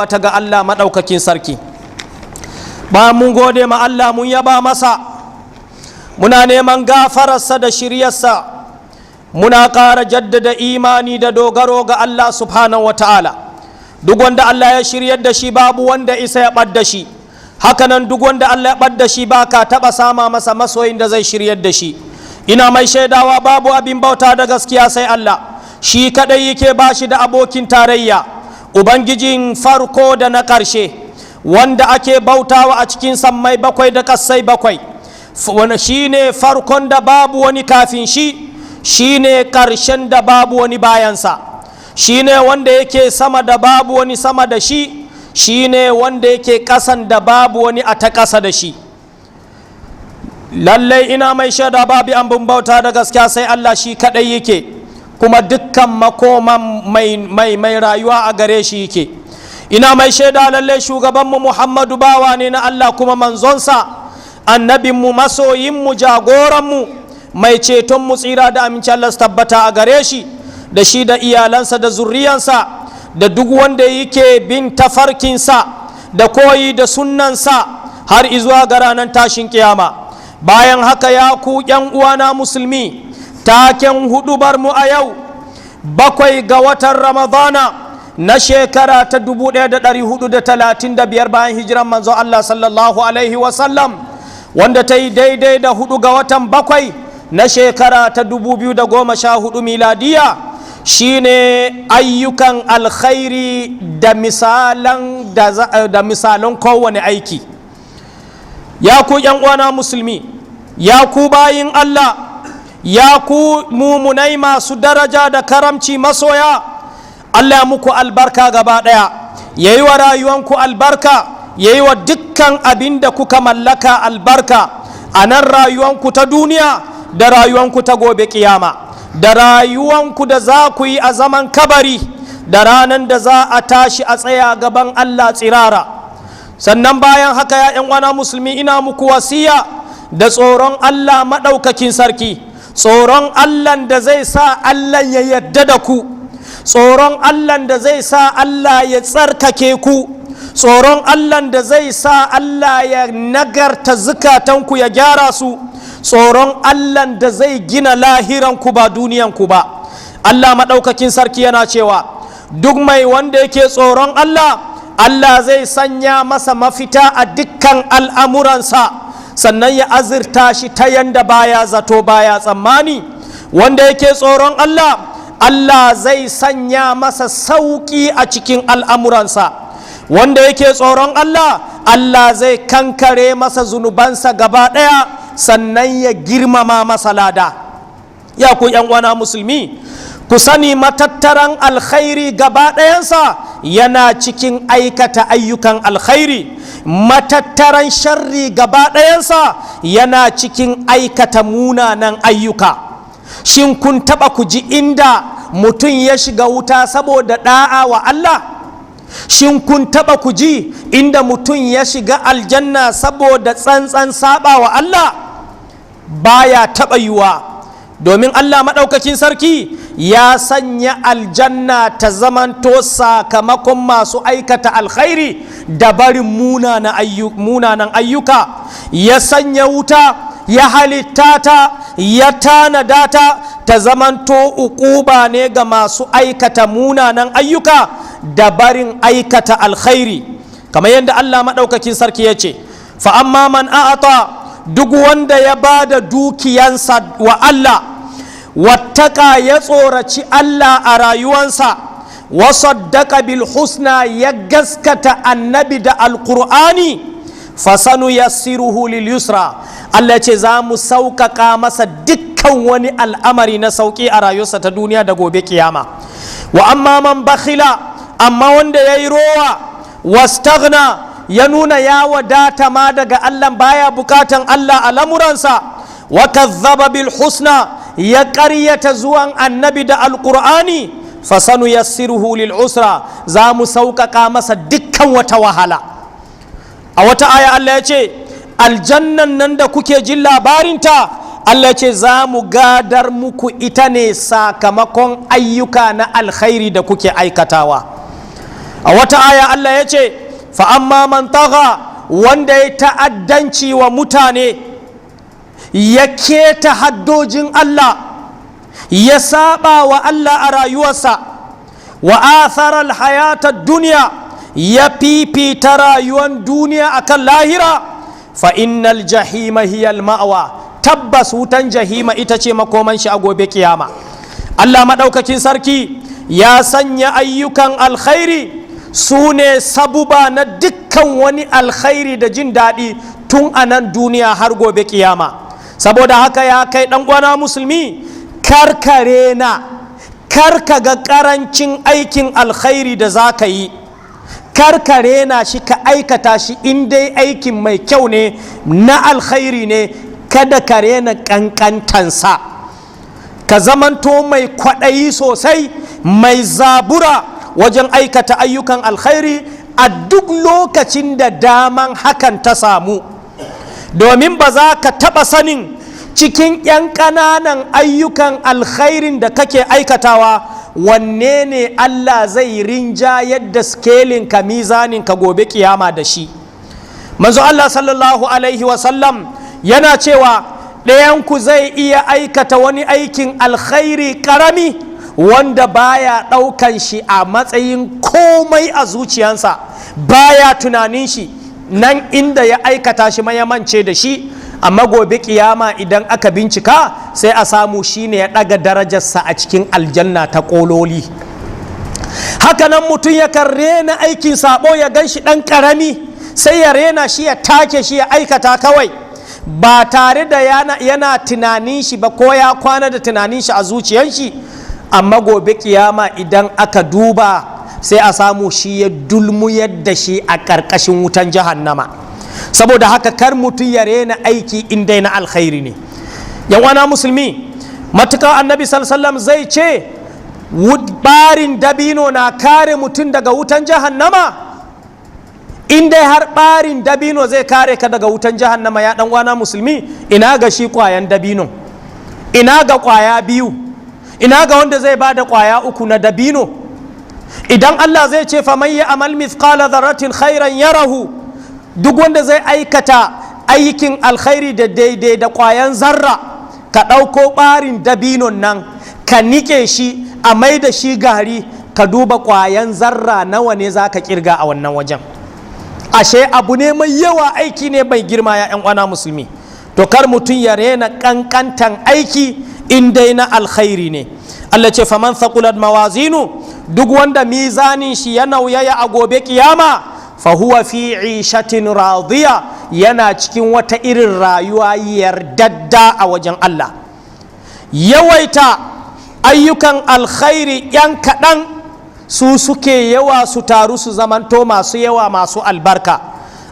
Tabbata ga Allah maɗaukakin sarki. Bayan mun gode ma Allah, mun yaba masa, muna neman gafararsa da shiryarsa, muna ƙara jaddada imani da dogaro ga Allah subhanahu wa ta'ala. Duk wanda Allah ya shiryar da shi, babu wanda isa ya ɓad shi. Hakanan duk wanda Allah ya ɓad da shi, ba ka taɓa sama masa masoyin da zai shiryar da shi. Ina mai shaidawa babu abin bauta da gaskiya sai Allah shi kaɗai yake, ba shi da abokin tarayya, ubangijin farko da na ƙarshe, wanda ake bautawa a cikin sammai bakwai da ƙasai bakwai. Shi ne farkon da babu wani kafin shi, shi ne ƙarshen da babu wani bayansa, shi ne wanda yake sama da babu wani sama da shi, shi ne wanda yake ƙasan da babu wani a ta ƙasa da shi. Lallai ina mai shaida babu abin bauta da gaskiya sai Allah shi kaɗai yake, kuma dukkan makoman mai rayuwa a gare shi yake. Ina mai shaida lallai shugabanmu Muhammadu bawa ne na Allah kuma manzonsa, annabinmu, masoyinmu, jagoranmu, mai cetonmu. Tsira da aminci Allah su tabbata a gare shi, da shi da iyalansa da zurriyansa, da duk wanda yake bin tafarkinsa da koyi da sunnansa har izuwa ga ranar tashin kiyama. Bayan haka, ya ku yan uwana musulmi, taken hudubar mu a yau, 7 ga watan Ramadana na shekara ta 1435 bayan hijiran manzo Allah sallallahu alaihi wasallam, wanda ta yi daidai da 4 ga watan 7 na shekara ta 2014 miladiya, shine ayyukan alkhairi da misalan kowane aiki. Ya ku uwana musulmi, ya ku bayin Allah, ya ku mumunai masu daraja da karamci, masoya Allah, ya muku albarka gaba ɗaya, ya yi wa rayuwanku albarka, ya yi wa dukkan abin da kuka mallaka albarka a nan rayuwanku ta duniya da rayuwanku ta gobe kiyama, da rayuwanku da za ku yi a zaman kabari, da ranar da za a tashi a tsaya gaban Allah tsirara. Sannan bayan haka, ya 'yan uwana musulmi, ina muku wasiya da tsoron Allah maɗaukakin sarki, tsoron Allah da zai sa Allah ya yadda da ku, tsoron Allah da zai sa Allah ya tsarkake ku, tsoron Allah da zai sa Allah ya nagarta zukatanku, ya gyara su, tsoron Allah da zai gina lahiranku ba duniyanku ba. Allah maɗaukakin sarki yana cewa duk mai wanda yake tsoron Allah, Allah zai sanya masa mafita a dukkan al'amuransa, sannan ya azurta shi ta yanda baya zato baya tsammani. Wanda yake tsoron Allah, Allah zai sanya masa sauƙi a cikin al'amuransa. Wanda yake tsoron Allah, Allah zai kankare masa zunubansa gaba ɗaya, sannan ya girmama masa lada. Ya ku uwana musulmi, ku sani matattaran alkhairi gaba ɗayansa yana cikin aikata ayyukan alkhairi, matattaran sharri gaba ɗayansa yana cikin aikata munanan ayyuka. Shin kun taɓa ku ji inda mutum ya shiga wuta saboda ɗa'a wa Allah? Shin kun taɓa ku ji inda mutum ya shiga aljanna saboda tsantsan saba wa Allah? Baya taɓa yiwa, domin Allah maɗaukakin sarki ya sanya aljanna ta zamanto sakamakon masu aikata alkhairi da barin munanan ayyuka. Ya sanya wuta, ya halitta ta, ya tanada ta ta zamanto uquba ne ga masu aikata munanan ayyuka da barin aikata alkhairi, kamar yadda Allah maɗaukakin sarki ya ce: fa amma man a'ata, duk wanda ya ba da dukiyansa wa Allah, wattaka, ya tsoraci Allah a rayuwansa, wa saddaqa bil husna, ya gaskata annabi da alqur'ani, fasanu yassiruhu lil yusra. Allah ce za mu sauƙaƙa masa dukkan wani al'amari na sauƙi a rayuwarsa ta duniya da gobe kiyama. Wa amma man bakhila, amma wanda ya yi rowa, wastaghna, ya nuna ya wadata ma daga Allah, baya bukatan Allah a lamuransa, wa kazzaba bil husna, ya ƙaryata zuwan annabi da alƙur'ani, fasanu yassiruhu lil usra, za mu sauƙaƙa masa dukkan wata wahala. A wata aya Allah ya ce aljannan nan da kuke jin labarinta, Allah ya ce za mu gadar muku ita ne sakamakon ayyuka na alkhairi da kuke aikatawa. A wata aya Allah ya ce, fa amma man tagha, wanda ya ta'addanci wa mutane, ya keta haddojin Allah, ya saba wa Allah a rayuwarsa, wa athara alhayata duniya, ya fifita rayuwar duniya akan lahira, fa innal jahima hiyal ma'wa, tabbas wutan jahima ita ce makoman shi a gobe kiyama. Allah maɗaukakin sarki ya sanya ayyukan alkhairi su ne sabuba na dukkan wani alkhairi da jin daɗi tun a nan duniya har gobe kiyama. Saboda haka, ya kai ɗan uwana musulmi, karkare na karka ga ƙarancin aikin alkhairi da za ka yi, karkare na shi, ka aikata shi in dai aikin mai kyau ne, na alkhairi ne. Kada ka rena ƙanƙantansa, ka zamanto mai kwaɗayi sosai, mai zabura wajen aikata ayyukan alkhairi a duk lokacin da daman hakan ta samu, domin ba za ka taɓa sanin cikin 'yan ƙananan ayyukan alkhairin da kake aikatawa wanne ne Allah zai rinja yadda skelin ka, mizanin ka gobe kiyama da shi. Manzo Allah sallallahu alaihi wasallam yana cewa ɗayanku zai iya aikata wani aikin alkhairi ƙarami wanda baya ɗaukan shi a matsayin komai a zuciyansa, baya tunanin shi, nan inda ya aikata shi ma ya mance da shi, amma gobe kiyama idan aka bincika sai a samu shine ya ɗaga darajarsa a cikin aljanna ta ƙololi. Hakanan mutum yakan rena aikin sabo, ya gan shi ɗan ƙarami, sai ya rena shi, ya take shi, ya aikata kawai ba tare da yana tunanin shi ba ko ya kwana da tunanin shi a zuciyan shi, amma gobe kiyama idan aka duba sai a samu shi ya dulmuyar da shi a ƙarƙashin wutan jahannama. Saboda haka, kar mutum ya rena aiki in dai na alkhairi ne. Yan uwana musulmi, matuƙa Annabi sallallahu zai ce barin dabino na kare mutum daga wutan jahannama, in dai har ɓarin dabino zai kare ka daga wutan jahannama, ya ɗan uwana musulmi, ina ga shi ƙwayan dabino? Ina ga ƙwaya biyu? Ina ga wanda zai ba da ƙwaya uku na dabino? Idan Allah zai ce, faman ya'mal mithqala dharratin khairan yarahu, duk wanda zai aikata aikin alkhairi da daidai da ƙwayan zarra, ka ɗauko ɓarin dabinon nan ka nike shi a mai da shi gari, ka duba ƙwayan zarra nawa ne za ka kirga a wannan wajen. Ashe abu ne mai yawa, aiki ne mai girma, ya 'yan uwana musulmi. To, kar mutum ya rena ƙanƙantan aiki in dai na alkhairi ne. Allah ce, faman thaqulat mawazinu, duk wanda mizanin shi ya nauyaya a gobe kiyama, fa huwa fi 'ishatin radiya, yana cikin wata irin rayuwa yardadda a wajen Allah. Yawaita ayyukan alkhairi yan kaɗan su suke yawa, su taru su zamanto masu yawa, masu albarka.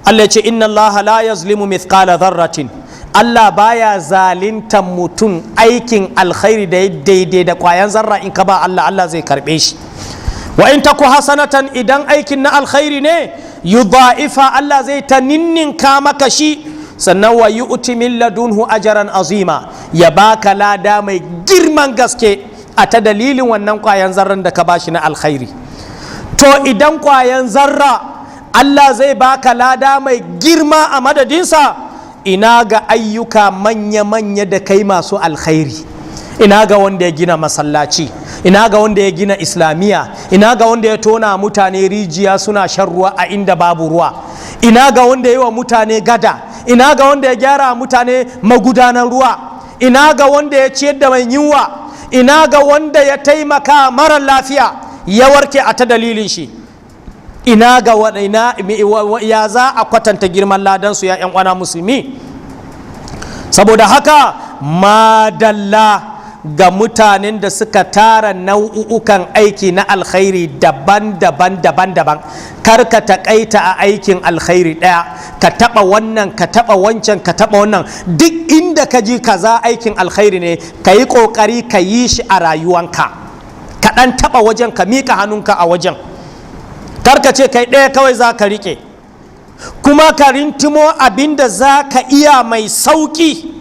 Allah ce, inna Allah la yazlimu mithqala dharratin, Allah baya zalintan mutum. Aikin alkhairi da ya daidai da kwayan zarra, in ka ba Allah, Allah zai karbe shi. Wa in taku hasanatan, idan aikin na alkhairi ne, yudha'ifa, Allah zai ta ninninka maka shi. Sannan wa yu'ti min ladunhu ajran azima, ya baka lada mai girman gaske a ta dalilin wannan kwayan zarran da ka bashi na alkhairi. To, idan kwayan zarra Allah zai baka lada mai girma a madadinsa, ina ga ayyuka manya-manya da kai masu alkhairi? Ina ga wanda ya gina masallaci? Ina ga wanda ya gina islamiyya? Ina ga wanda ya tona mutane rijiya suna shan ruwa a inda babu ruwa? Ina ga wanda ya yi wa mutane gada? Ina ga wanda ya gyara mutane magudanan ruwa? Ina ga wanda ya ciyar da mai yunwa? Ina ga wanda ya taimaka mara lafiya ya warke a ta dalilin shi? Ina ga ina ya za a kwatanta girman ladansu, ya 'yan uwana musulmi? Saboda haka, madalla ga mutanen da suka tara nau'ukan aiki na alkhairi daban-daban, daban-daban. Kar ka taƙaita a aikin alkhairi ɗaya. Ka taɓa wannan, ka taɓa wancan, ka taɓa wannan. Duk inda ka ji kaza aikin alkhairi ne, ka yi ƙoƙari ka yi shi a rayuwanka, ka ɗan taɓa wajen, ka miƙa hannunka a wajen. Kar ka ce kai ɗaya kawai za ka riƙe, kuma ka rintimo abin da za ka iya mai sauƙi,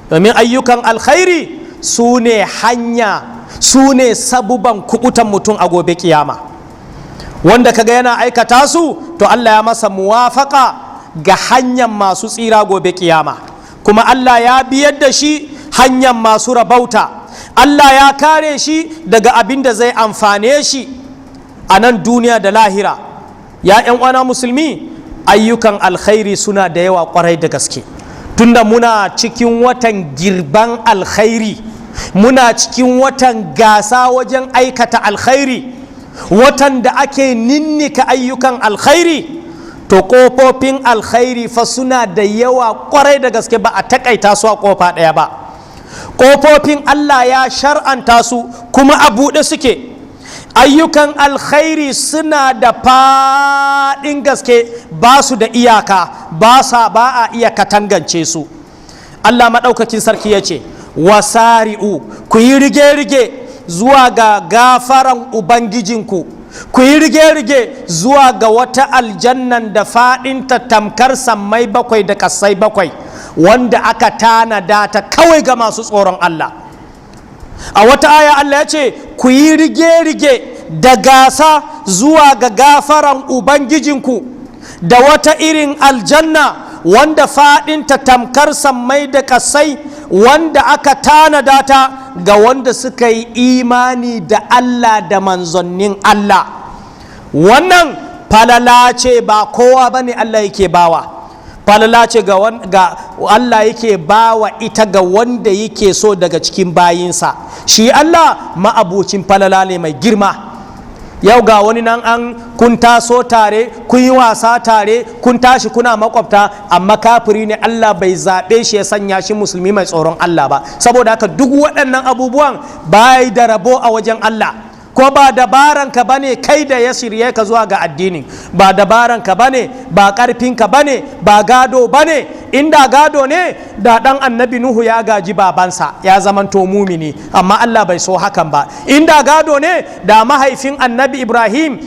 domin ayyukan alkhairi su ne hanya, su ne sabuban kubutan mutum a gobe kiyama. Wanda kaga yana aikata su, to Allah ya masa muwafaka ga hanyar masu tsira gobe kiyama, kuma Allah ya biyar da shi hanyar masu rabauta. Allah ya kare shi daga abin da zai amfane shi a nan duniya da lahira. Ya 'yan uwana musulmi, ayyukan alkhairi suna da yawa kwarai da gaske. Tunda muna cikin watan girban alkhairi, muna cikin watan gasa wajen aikata alkhairi, watan da ake ninnika ayyukan alkhairi, to ƙofofin alkhairi fa suna da yawa kwarai da gaske, ba a takaita su a ƙofa ɗaya ba. Ƙofofin Allah ya shar'anta su kuma a buɗe suke. Ayyukan alkhairi suna da faɗin gaske, ba su da iyaka, ba sa ba a iya katangance su. Allah maɗaukakin sarki ya ce, "Wasari'u", ku yi rige-rige zuwa ga gafaran ubangijinku, ku yi rige-rige zuwa ga wata aljannan da faɗinta tamkar sammai bakwai da ƙasai bakwai, wanda aka tanada ta kawai ga masu tsoron Allah. A wata aya Allah ya ce, "Ku yi rige-rige da gasa zuwa ga gafaran ubangijinku da wata irin aljanna wanda faɗinta tamkar sammai da ƙasai, wanda aka tanada ta ga wanda suka yi imani da Allah da manzannin Allah." Wannan falala ce, ba kowa ba ne Allah yake bawa. Falala ce ga Allah yake bawa ita ga wanda yake so daga cikin bayinsa. Shi Allah ma'abucin falala ne mai girma. Yau ga wani nan, an kun taso tare, kun yi wasa tare, kun tashi kuna makwabta, amma kafiri ne. Allah bai zaɓe shi ya sanya shi musulmi mai tsoron Allah ba. Saboda haka duk waɗannan abubuwan bai da rabo a wajen Allah. Ko ba dabaranka bane kai da ya shirye ka zuwa ga addinin, ba dabaranka bane, ba ƙarfinka bane, ba gado bane. Inda gado ne, da ɗan Annabi Nuhu ya gaji babansa ya zamanto mumini, amma Allah bai so hakan ba. Inda gado ne, da mahaifin Annabi Ibrahim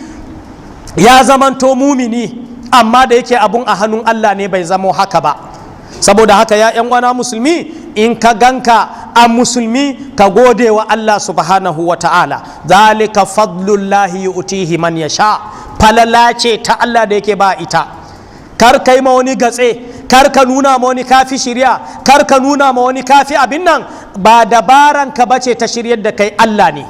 ya zamanto mumini, amma da yake abun a hannun Allah ne, bai zamo haka ba. Saboda haka, ya 'yan uwana musulmi, in ka ganka a musulmi, ka gode wa Allah subhanahu wa ta'ala. Zalika fadlullahi yu'tihi man yasha. Falala ce ta Allah da yake ba ita. Kar kai ma wani gatse, kar ka nuna ma wani kafi shirya, kar ka nuna ma wani kafi abin nan. Ba dabaran ka bace ta shiryar da kai, Allah ne.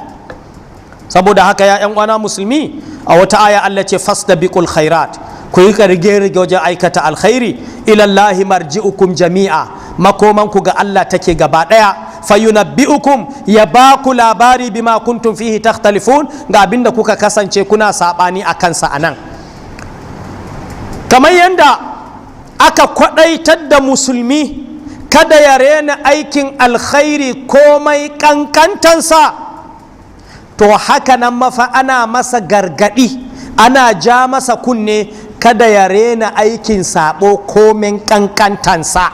Saboda haka, ya 'yan uwana musulmi, a wata aya Allah ce, "Fastabiqul khairat", ku yi rige-rige wajen aikata alkhairi. Ilallahi marji'ukum jami'a, makomanku ga Allah take gaba daya. Fayunabbi'ukum, ya ba ku labari, bima kuntum fihi takhtalifun, ga abinda kuka kasance kuna sabani a kansa anan. Kamar yanda aka kwadaitar da musulmi kada ya rena aikin alkhairi komai kankantansa, to haka nan mafa ana masa gargadi, ana ja masa kunne kada ya rena aikin sabo komen kankantansa,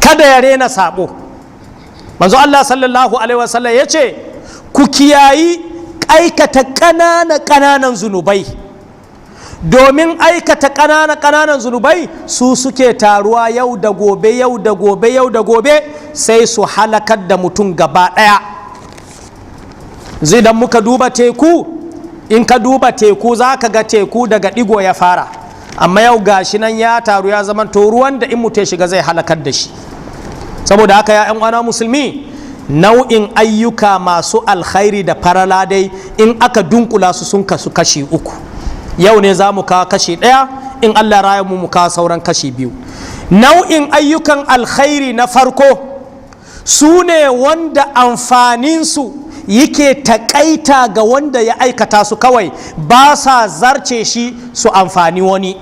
kada ya rena sabo. Manzo Allah sallallahu alaihi wasallam ya ce, "Ku kiyayi aikata ƙanana ƙananan zunubai, domin aikata ƙanana ƙananan zunubai su suke taruwa yau da gobe, yau da gobe, yau da gobe, sai su halakar da mutum gaba ɗaya." Zai dan muka duba teku, in ka duba teku za ka ga teku daga ɗigo ya fara, amma yau gashi nan ya taru ya zama to ruwan da in mutum ya shiga zai halakar da shi. Saboda haka, ya 'yan musulmi, nau'in ayyuka masu alkhairi da farala dai, in aka dunkula su, sun kasu kashi uku. Yau ne za mu kawo kashi ɗaya, in Allah raya mu, mu kawo sauran kashi biyu. Nau'in ayyukan alkhairi na farko su ne wanda amfaninsu yake taƙaita ga wanda ya aikata su kawai, ba sa zarce shi su amfani wani,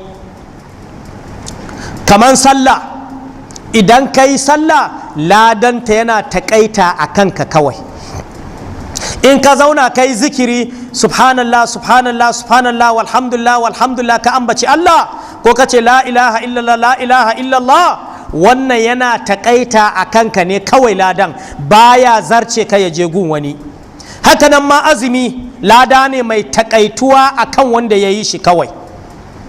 kamar sallah. Idan ka yi sallah, ladanta yana taƙaita a kanka kawai. In ka zauna ka yi zikiri, subhanallah, subhanallah, subhanallah, walhamdulillah, walhamdulillah, ka ambaci Allah, ko ka ce la ilaha illallah, la ilaha illallah, wannan yana taƙaita a kanka ne kawai, ladan baya zarce ka ya je gun wani. Hakanan ma azumi lada ne mai taƙaituwa a kan wanda ya yi shi kawai,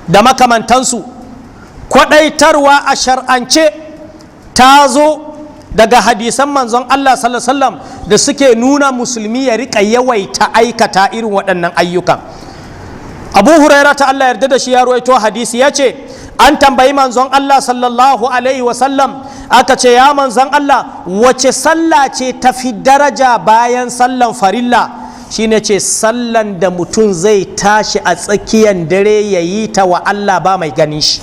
da makamantansu. Kwaɗaitarwa a shar'ance ta zo daga hadisan manzon Allah sallallahu alaihi da suke nuna musulmi ya rika yawaita aikata irin waɗannan ayyukan. Abu Huraira ta Allah yarda da shi ya ruwaito hadisi, ya ce an tambayi Manzon Allah sallallahu alaihi wasallam, aka ce: "Ya Manzon Allah, wace sallah ce tafi daraja bayan sallan farilla?" Shine ce sallan da mutum zai tashi a tsakiyan dare ya yi ta wa Allah, ba mai ganin shi.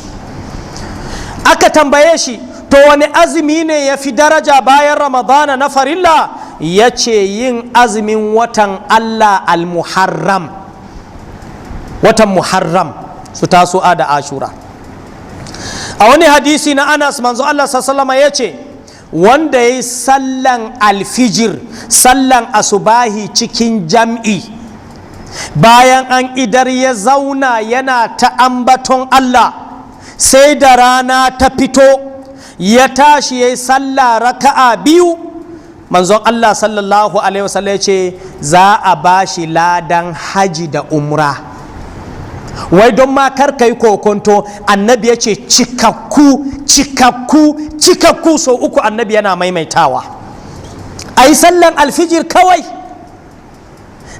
Aka tambaye shi: "To, wani azumi ne ya fi daraja bayan Ramadana na farilla?" Ya ce yin azumin watan Allah al-Muharram, watan Muharram, su Tasu'a da Ashura. A wani hadisi na Anas, Manzo Allah sallama ya ce wanda ya yi sallan alfijir, sallan asubahi cikin jam'i, bayan an idar ya zauna yana ta ambaton Allah sai da rana ta fito, ya tashi ya yi sallah raka'a biyu, Manzon Allah sallallahu alaihi wasallam ya ce za a ba shi ladan haji da umra. Wai don ma kar ka yi kokonto, Annabi ya ce cikakku, cikakku, cikakku. Sau uku Annabi yana maimaitawa. A yi sallan alfijir kawai,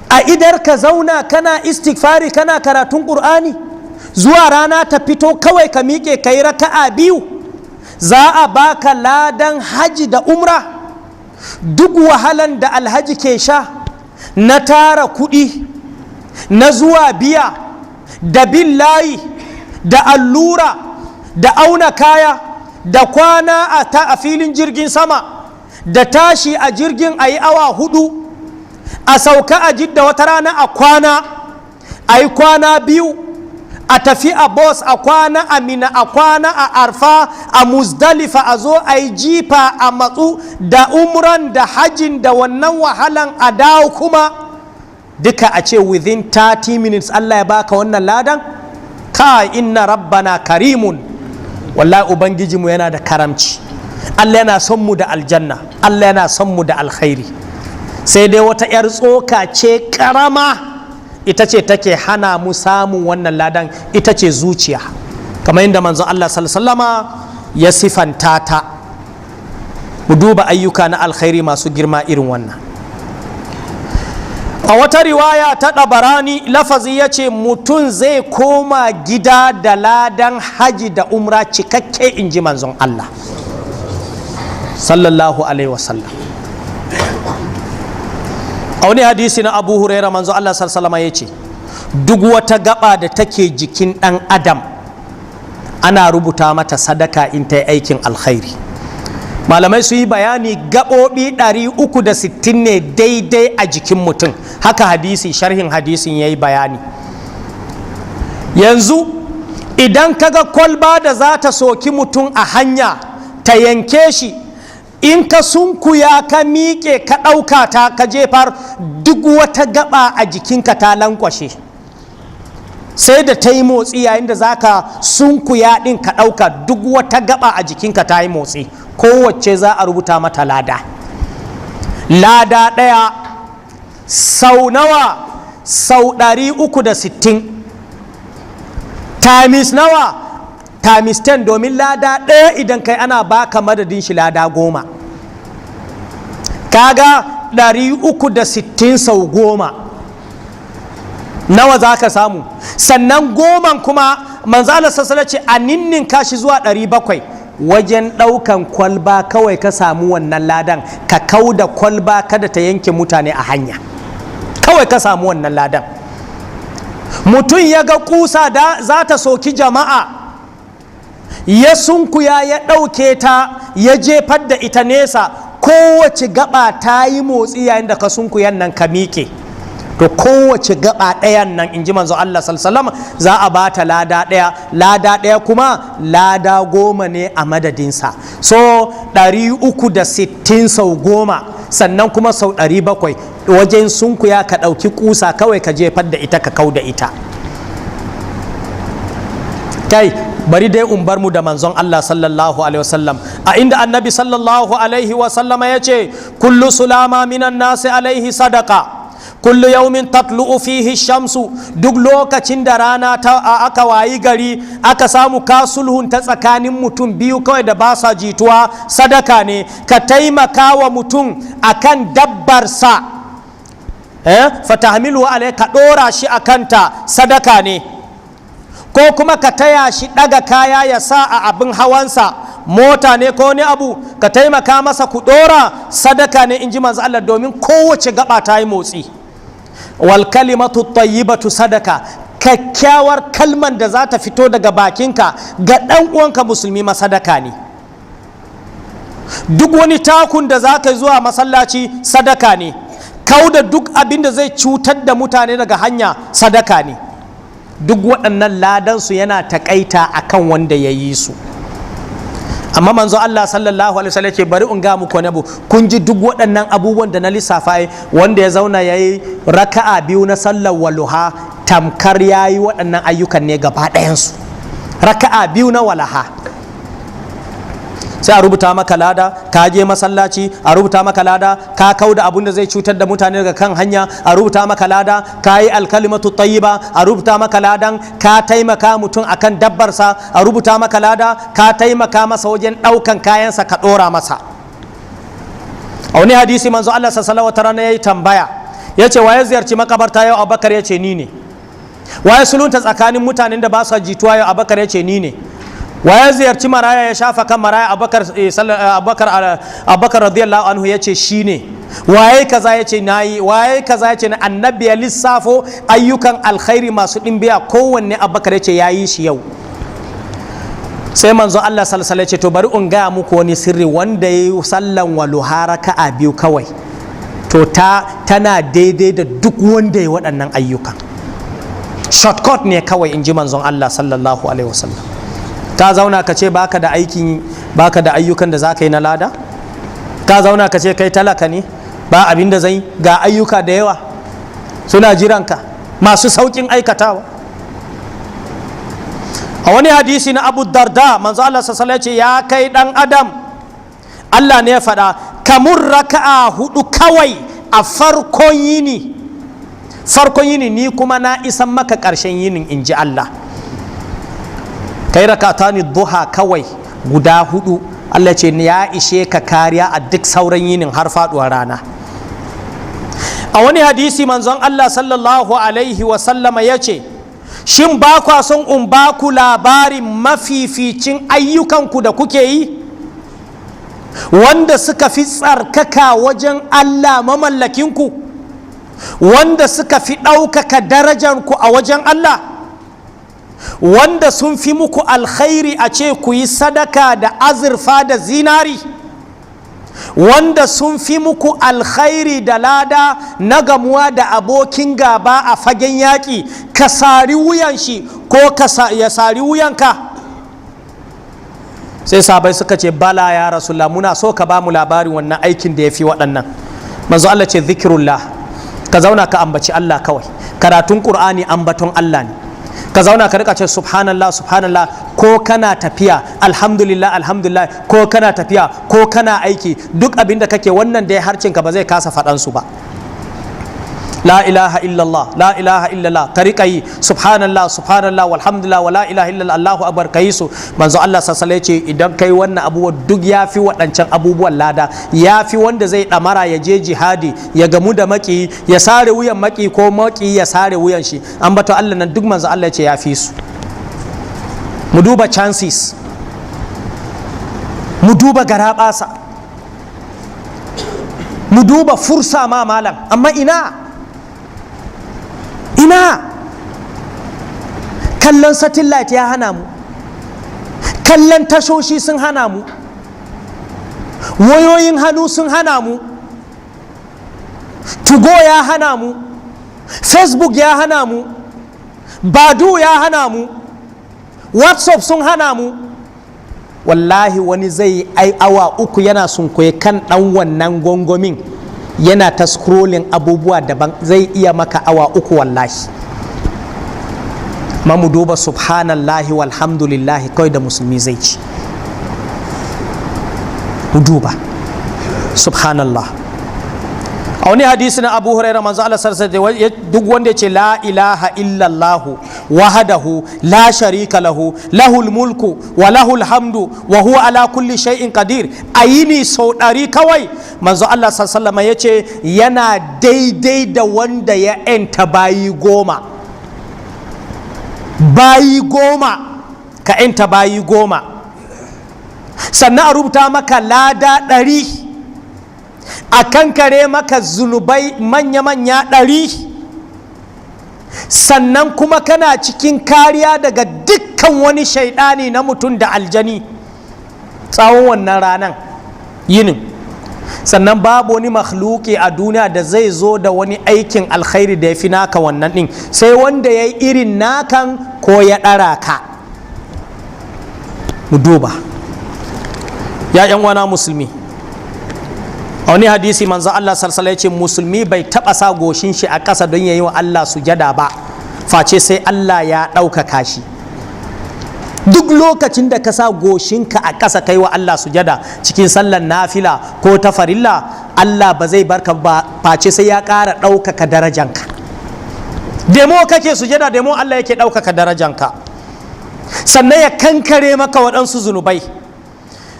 a idar ka zauna kana istighfari, kana karatun Ƙur'ani, zuwa rana ta fito kawai ka miƙe ka yi raka'a biyu, za a baka ladan haji da umra. Duk wahalan da alhaji ke sha na tara kuɗi, na zuwa biya, da bin layi, da allura, da auna kaya, da kwana a filin jirgin sama, da tashi a jirgin a yi awa 4, a sauka a Jidda, wata rana a kwana, a yi kwana 2, a tafi a bus, a kwana a Mina, a kwana a Arfa, a Muzdalifa, a zo a yi jifa, a matsu da umran da hajin da wannan wahalan, a dawo kuma, duka a ce within 30 minutes Allah ya baka wannan ladan. Ka inna rabbana karimun, wallahi Ubangijinmu yana da karamci. Allah yana son mu da aljanna, Allah yana son mu da alkhairi. Sai dai wata 'yar tsoka ce karama, ita ce take hana mu samun wannan ladan, ita ce zuciya, kamar yadda Manzon Allah sallama ya sifanta ta. Mu duba ayyuka na alkhairi masu girma irin wannan. A wata riwaya ta Ɗabarani, lafazi ya ce mutum zai koma gida da ladan haji da umra cikakke, in ji Manzon Allah sallallahu alaihi wasallam. A wani hadisi na Abu Huraira, Manzo Allah sallallahu ya ce duk wata gaba da take jikin ɗan adam ana rubuta mata sadaka in ta yi aikin alkhairi. Malamai su yi bayani, gaɓoɓi 360 ne daidai a jikin mutum. Haka hadisi, sharhin hadisin ya yi bayani. Yanzu idan kaga kwalba da za ta soki mutum a hanya ta yanke shi, in ka sunkuya ka miƙe ka ɗauka ta ka jefar, duk wata gaba a jikinka ta lankwashe sai da ta yi motsi yayin da za ka sunkuya ɗin ka ɗauka. Duk wata gaba a jikinka ta yi motsi, kowace za a rubuta mata lada. Lada ɗaya sau nawa? Sau 360 times nawa? Times 10, domin lada ɗaya idan kai ana baka madadin shi lada 10. Kaga 360 sau 10, nawa za ka samu? Sannan 10n kuma Manzala sassala ce a ninnin kashi zuwa 700. Wajen ɗaukan kwalba kawai ka samu wannan ladan, ka kau da kwalba kada ta yanke mutane a hanya, kawai ka samu wannan ladan. Mutum ya ga kusa da za ta soki jama'a, ya sunkuya ya ɗauke ta ya jefar da ita nesa, kowace gaba ta yi motsi yayin da ka sunkuyan nan ka miƙe. To, kowace gaba ɗayan nan, in ji Manzo Allah sallallahu, za a ba ta lada ɗaya. Lada ɗaya kuma lada 10 ne a madadinsa. So 360 sau 10, sannan kuma sau 700, wajen sunkuya ka ɗauki kusa kawai ka jefar da ita, ka kau da ita. Kai, bari dai in bar mu da Manzon Allah sallallahu alaihi wasallam, a inda Annabi sallallahu alaihi wasallam ya ce: kullu sulama minan nasi alaihi sadaka kullu yaumin tatlu'u fihi shamsu. Duk lokacin da rana ta aka wayi gari aka samu ka sulhun ta tsakanin mutum biyu kawai da ba sa jituwa, sadaka ne. Ka taimaka wa mutum akan dabbarsa. Fatahmilu alai, ka ɗora shi a kanta, sadaka ne. Ko kuma ka taya shi ɗaga kaya ya sa a abin hawansa, mota ne ko wani abu, ka taimaka masa ku ɗora, sadaka ne, in ji manzo Allah, domin kowace gaba ta yi motsi. Wal kalimatu tayyibatu sadaka, kyakkyawar kalman da za ta fito daga bakinka ga ɗan uwanka musulmi ma sadaka ne. Duk wani takun da za ka zuwa masallaci sadaka ne. Kauda duk abin da zai cutar da mutane daga hanya sadaka ne. Duk waɗannan ladansu yana taƙaita akan wanda ya yi su. Amma manzo Allah sallallahu alaihi wasallam ce, bari in ga muku wani abu. Kun ji duk waɗannan abubuwan da na lissafa, wanda ya zauna yayi raka'a biyu na sallar waluha, tamkar yayi waɗannan ayyukan ne gaba ɗayansu. Raka'a biyu na walaha, sai a rubuta maka lada ka je masallaci, a rubuta maka lada ka kauda abun da zai cutar da mutane daga kan hanya, a rubuta maka lada ka yi alkalimatu tayyiba, a rubuta maka ladan ka taimaka mutum akan dabbarsa, a rubuta maka lada ka taimaka masa wajen ɗaukan kayansa ka ɗora masa. A wani hadisi, manzo Allah sallallahu alaihi wasallam yayi tambaya, yace, waye ziyarci makabarta yau? Abubakar yace, ni ne. Waye sulhunta tsakanin mutanen da ba su jituwa yau? Abubakar yace, ni ne. Waye ziyarci maraya, ya shafa kan maraya? Abubakar radiyallahu anhu yace, shi ne. Waye kaza? Yace, nayi. Waye kaza? Yace na. Annabi ya lissafo ayyukan alkhairi masu ɗimbiya, kowanne Abubakar yace yayi shi yau. Sai manzo Allah sallallahu alaihi ce, to bari in gaya muku wani sirri: wanda yayi sallan waluha raka'a biyu kawai, to tana daidai da duk wanda ya waɗannan ayyukan. Shortcut ne kawai, in ji manzon Allah sallallahu alaihi wasallam. Ka zauna ka ce baka da aikin, baka da ayyukan da za ka yi na lada? Ka zauna ka ce kai talaka ne, ba abin da zai? Ga ayyuka da yawa suna jiranka, masu sauƙin aikatawa. A wani hadisi na Abu Darda, manzo Allah sallallahu ce, ya kai dan adam, Allah ne ya faɗa, kamun raka'a hudu kawai a farkon yini, farkon yini, ni kuma na isan maka ƙarshen yinin, in ji Allah. Kai rakatani duha kawai guda hudu, Allah ce ya ishe ka kariya a duk sauran yinin har faduwar rana. A wani hadisi, manzon Allah sallallahu alaihi wasallama ya ce, shin ba kwa son in ba ku labarin mafificin ayyukanku da kuke yi, wanda suka fi tsarkaka wajen Allah mamallakinku, wanda suka fi ɗaukaka darajanku a wajen Allah, wanda sun fi muku alkhairi a ce ku yi sadaka da azurfa da zinari, wanda sun fi muku alkhairi da lada na gamuwa da abokin gaba a fagen yaƙi, ka sari wuyan shi ko ya sari wuyanka? Sai sahabbai suka ce, bala ya Rasulullah, muna so ka ba mu labarin wannan aikin da ya fi waɗannan. Manzo Allah ce, zikirullah, ka zauna ka ambaci Allah kawai. Karatun Qur'ani ambaton Allah ne. Ka zauna ka rika ce subhanallah, subhanallah, ko kana tafiya, alhamdulillah, alhamdulillah, ko kana tafiya, ko kana aiki, duk abin da kake, wannan dai harcinka ba zai kasa faɗan su ba. La ilaha illallah, la ilaha illallah, ka rika yi, subhanallah, subhanallah, walhamdulillah, wa la ilaha illallah, Allahu akbar, ka yi su. Manzo Allah sallallahu alaihi ce, idan kai wannan abubuwa duk, ya fi waɗancan abubuwan lada, ya fi wanda zai ɗamara ya je jihadi, ya gamu da maki, ya sare wuyan maki, ko maki ya sare wuyan shi. An bato Allah nan duk, manzo Allah ce ya fi su. Mu duba chances, mu duba garaɓasa, mu duba fursa ma malam, amma ina ina kallon satellite ya hana mu, kallon tashoshi sun hana mu, wayoyin hannu sun hana mu, 2go ya hana mu, Facebook ya hana mu, Badoo ya hana mu, WhatsApp sun hana mu. Wallahi wani zai ai awa 3 yana sunkuye kan dan wannan gongomin, yana ta scrolling abubuwa daban, zai iya maka awa 3 wallahi. Ma mu duba subhanallahi walhamdulillahi kawai da musulmi zai ci. Mu duba subhanallah. A wani hadisi na Abu Huraira, manzo Allah sallallahu alaihi, duk wanda ya ce la ilaha illallah Wahdahu la sharika lahu, lahul mulku wa lahul hamdu wa huwa ala kulli shay'in qadir, a yini sau 100 kawai, manzo Allah sallallahu ya ce yana daidai da wanda ya 'yanta bayi 10. Bayi 10, ka 'yanta bayi 10, sannan a rubuta maka lada 100, a kankare maka zunubai manya-manya 100, sannan kuma kana cikin kariya daga dukkan wani shaidani na mutum da aljani tsawon wannan ranan yinin. Sannan babu wani makhluki a duniya da zai zo da wani aikin alkhairi da ya fi naka wannan ɗin, sai wanda ya yi irin nakan ko ya ɗara ka. Mu duba, ya 'yan wana musulmi, a wani hadisi manzo Allah salsala ya ce musulmi bai taɓa sa goshin shi a ƙasa don ya yi wa Allah sujada ba, face sai Allah ya ɗaukaka shi. Duk lokacin da ka sa goshinka a ƙasa kai wa Allah sujada cikin sallar nafila ko ta farilla, Allah ba zai barka ba face sai ya ƙara ɗaukaka darajanka. Demo kake sujada, demo Allah yake ɗaukaka darajanka, sannan ya kankare maka waɗansu zunubai.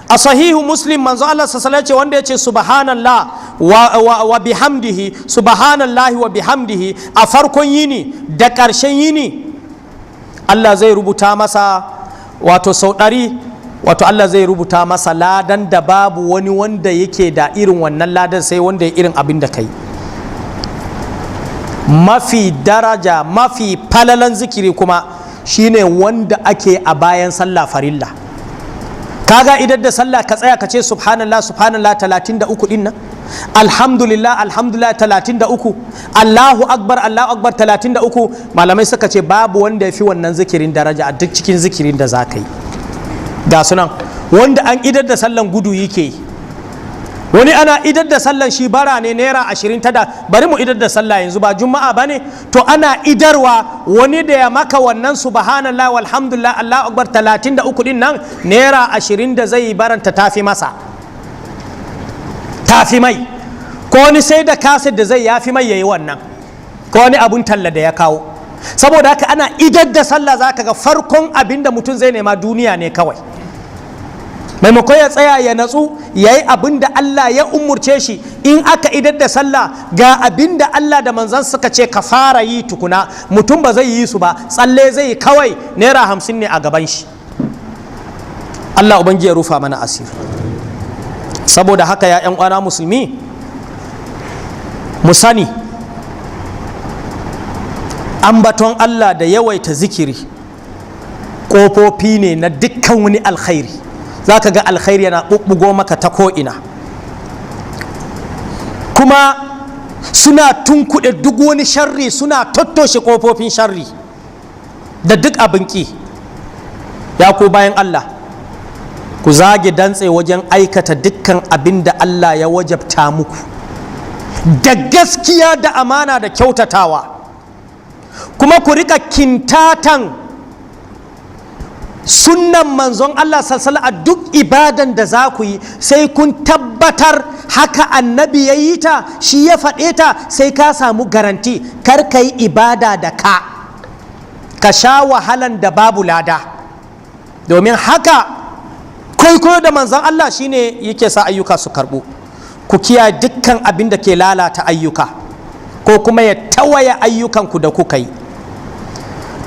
A Sahihu Muslim, manzo Allah sallallahu ce wanda ya ce subhanallah wa bihamdihi, subhanallahi wa bihamdihi, a farkon yini da ƙarshen yini, Allah zai rubuta masa, wato sau 100, wato Allah zai rubuta masa ladan da babu wani wanda yake da irin wannan ladan sai wanda ya irin abin da kai. Mafi daraja, mafi falalan zikiri kuma shine wanda ake a bayan sallah farilla. Kaga idan da sallah ka tsaya ka ce subhanallah, subhanallah 33 din nan, alhamdulillah, alhamdulillah 33, Allahu akbar, Allahu akbar 33, malamai suka ce babu wanda ya fi wannan zikirin daraja a duk cikin zikirin da za ka yi. Ga sunan, wanda an idar da sallan gudu yake yi, wani ana idar da sallan shi bara ne, naira 20 ta da bari mu idar da sallah yanzu, ba Juma'a ba ne? To ana idarwa wani da ya maka wannan subhanallah walhamdulillah Allahu akbar 33 din nan, naira 20 da zai baranta tafi masa, tafi mai. Ko wani sai da kaset da zai yafi mai yayi wannan, ko wani abun talla da ya kawo. Saboda haka ana idar da sallah zaka ga farkon abin da mutum zai nema duniya ne kawai, maimakon ya tsaya ya natsu ya yi abin da Allah ya umurce shi. In aka idar da sallah, ga abin da Allah da manzan suka ce ka fara yi tukuna, mutum ba zai yi su ba, tsalle zai yi kawai, naira 50 ne a gaban shi. Allah Ubangiji ya rufa mana asiri. Saboda haka, ya 'yan uwana musulmi, mu sani ambaton Allah da yawaita zikiri ƙofofi ne na dukkan wani alkhairi. Za ka ga alkhairi yana ɓuɓɓugo maka ta ko'ina, kuma suna tunkuɗe duk wani sharri, suna tattoshe ƙofofin sharri da duk abin ƙi. Ya ku bayin Allah, ku zage dantse wajen aikata dukkan abin da Allah ya wajabta muku da gaskiya da amana da kyautatawa, kuma ku rika kintatan sunnan manzon Allah salsala a duk ibadan da za ku yi, sai kun tabbatar haka Annabi ya yi ta, shi ya faɗe ta, sai ka samu garanti. Kar ka yi ibada da ka ka sha wahalan da babu lada, domin haka kwaikwayo da manzon Allah shine yake sa ayyuka su karɓu. Ku kiyaye dukkan abin da ke lalata ayyuka ko kuma ya tawaye ayyukanku da kuka yi,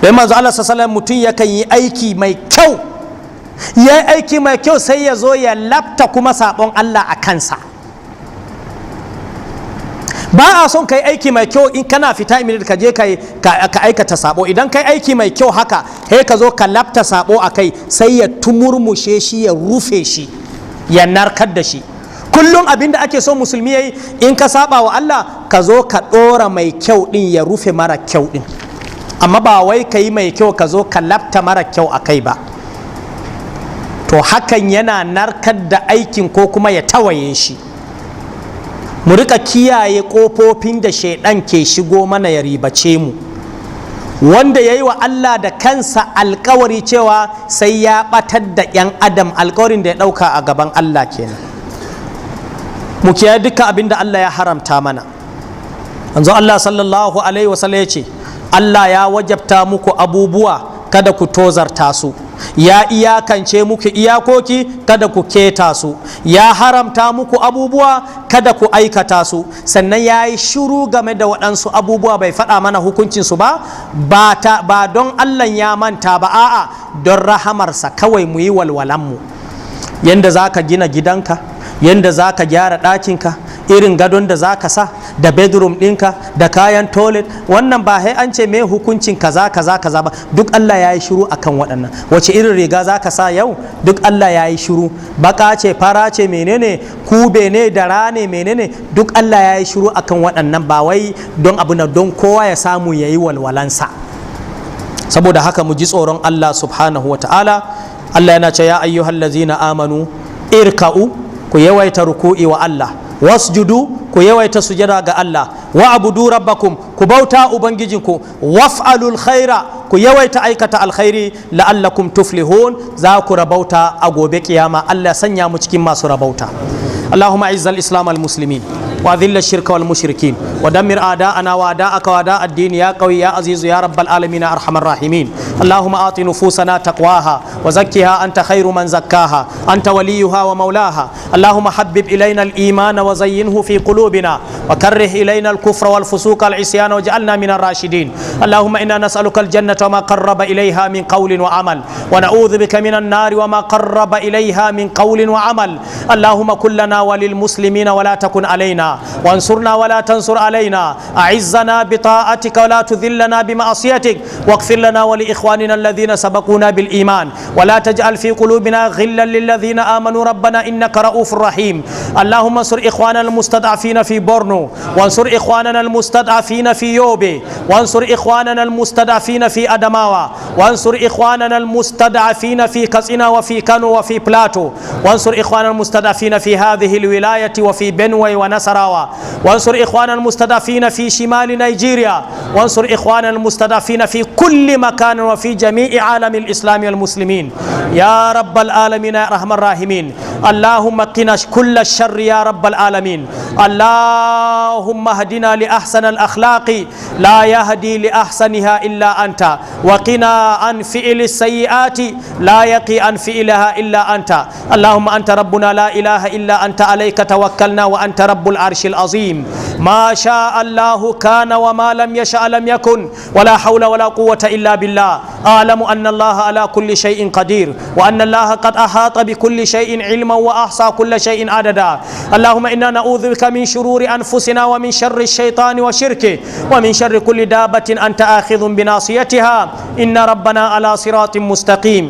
don manzo Allah sallallahu mutum yakan yi aiki mai kyau, ya yi aiki mai kyau, sai ya zo ya lafta kuma sabon Allah a kansa. Ba a son ka yi aiki mai kyau, in kana fita immediate ka je ka aikata sabo. Idan ka yi aiki mai kyau haka, sai ka zo ka lafta sabo a kai, sai ya tumurmushe shi, ya rufe shi, ya narkar da shi. Kullum abin da ake so musulmi yayi, in ka saba wa Allah, ka zo ka ɗora mai kyau ɗin ya rufe mara kyau ɗin, amma ba wai ka yi mai kyau ka zo ka lafta mara kyau a kai ba. To hakan yana narkar da aikin ko kuma ya tawaye shi. Mu rika kiyaye ƙofofin da shaidan ke shigo mana ya ribace mu, wanda ya yi wa Allah da kansa alkawari cewa sai ya batar da 'yan adam. Alkawarin da ya ɗauka a gaban Allah kenan. Mu kiyaye dukkan abin da Allah ya haramta mana. Manzo Allah sallallahu alaihi wasallam ya ce Allah ya wajabta muku abubuwa, kada ku tozarta su. Ya iyakance muku iyakoki, kada ku keta su. Ya haramta muku abubuwa, kada ku aikata su. Sannan ya yi shiru game da waɗansu abubuwa, bai faɗa mana hukuncinsu ba. Ba don Allah ya manta ba, a'a, don rahamarsa kawai mu yi walwalanmu. Yanda za ka gina gidanka, yanda za ka gyara ɗakinka, irin gadon da za ka sa, da bedroom ɗinka, da kayan toilet, wannan ba sai an ce me hukuncin kaza kaza kaza ba. Duk Allah ya yi shiru akan waɗannan. Wace irin riga za ka sa yau, duk Allah ya yi shiru. Baka ce, fara ce, menene, kube ne, da rane, menene, duk Allah ya yi shiru akan waɗannan. Ba wai don abu na don kowa ya samu ya yi walwalansa. Saboda haka mu ji tsoron Allah subhanahu wa ta'ala. Allah yana ce: يا أيها الذين آمنوا اركعوا, ku yawaita ruku'i wa Allah, واسجدوا, ku yawaita sujada ga Allah, واعبدوا ربكم, ku bauta ubangijinku, وافعلوا الخير, ku yawaita aikata alkhairi, لعلكم تفلحون, za ku rabauta a gobe kiyama. Allah sanya mu cikin masu rabauta. اللهم اعز الاسلام والمسلمين واذل الشرك والمشركين ودمر اعداءنا واعداءك واعداء الدين يا قوي يا عزيز يا رب العالمين يا ارحم الراحمين. اللهم اعط نفوسنا تقواها وزكها، انت خير من زكاها، انت وليها ومولاها. اللهم حبب الينا الايمان وزينه في قلوبنا، وكره الينا الكفر والفسوق والعصيان، واجعلنا من الراشدين. اللهم انا نسالك الجنه وما قرب اليها من قول وعمل، ونعوذ بك من النار وما قرب اليها من قول وعمل. اللهم كن لنا وللمسلمين ولا تكن علينا، وانصرنا ولا تنصر علينا، اعزنا بطاعتك ولا تذلنا بمعصيتك، واغفر لنا ولاخواننا الذين سبقونا بالايمان، ولا تجعل في قلوبنا غلا للذين امنوا، ربنا انك رؤوف رحيم. اللهم انصر اخواننا المستضعفين في بورنو، وانصر اخواننا المستضعفين في يوبي، وانصر اخواننا المستضعفين في ادماوا، وانصر اخواننا المستضعفين في كاتسينا وفي كانو وفي بلاتو، وانصر اخواننا المستضعفين في هذه الولايه وفي بنوي ونسراوا، وانصر اخواننا المستضعفين في شمال نيجيريا، وانصر اخواننا المستضعفين في كل مكان وفي جميع عالم الاسلام والمسلمين يا رب العالمين يا ارحم الراحمين. اللهم قنا كل الشر يا رب العالمين. اللهم اهدنا لاحسن الاخلاق، لا يهدي لاحسنها الا انت، وقنا عن فعل السيئات، لا يقي عن فعلها الا انت. اللهم انت ربنا لا اله الا انت، عليك توكلنا وانت رب العرش العظيم. ما شاء الله كان وما لم يشأ لم يكن، ولا حول ولا قوة إلا بالله. أعلم أن الله على كل شيء قدير، وأن الله قد أحاط بكل شيء علما وأحصى كل شيء عددا. اللهم إنا نعوذ بك من شرور أنفسنا، ومن شر الشيطان وشركه، ومن شر كل دابة أنت آخذ بناصيتها، إن ربنا على صراط مستقيم.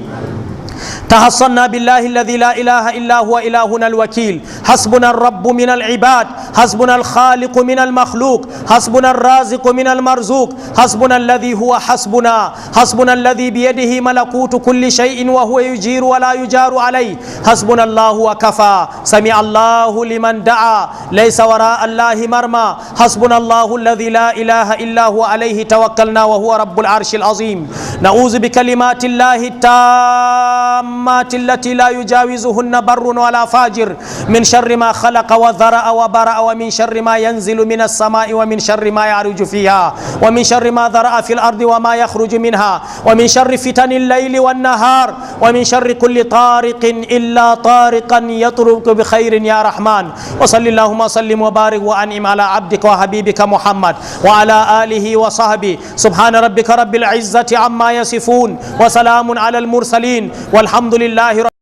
تحصنا بالله الذي لا اله الا هو الهنا الوكيل. حسبنا الرب من العباد، حسبنا الخالق من المخلوق، حسبنا الرازق من المرزوق، حسبنا الذي هو حسبنا، حسبنا الذي بيده ملكوت كل شيء وهو يجير ولا يجار عليه. حسبنا الله وكفى. سمع الله لمن دعا، ليس وراء الله مرمى. حسبنا الله الذي لا اله الا هو، عليه توكلنا وهو رب العرش العظيم. نعوذ بكلمات الله التامات التي لا يجاوزهن بر ولا فاجر، من شر ما خلق وذرأ وبرأ، ومن شر ما ينزل من السماء، ومن شر ما يعرج فيها، ومن شر ما ذرأ في الأرض وما يخرج منها، ومن شر فتن الليل والنهار، ومن شر كل طارق إلا طارقا يطرق بخير يا رحمن. وصل اللهم وسلم وبارك وأنعم على عبدك وحبيبك محمد وعلى آله وصحبه. سبحان ربك رب العزة عما يصفون، وسلام على المرسلين، والحمد لله رب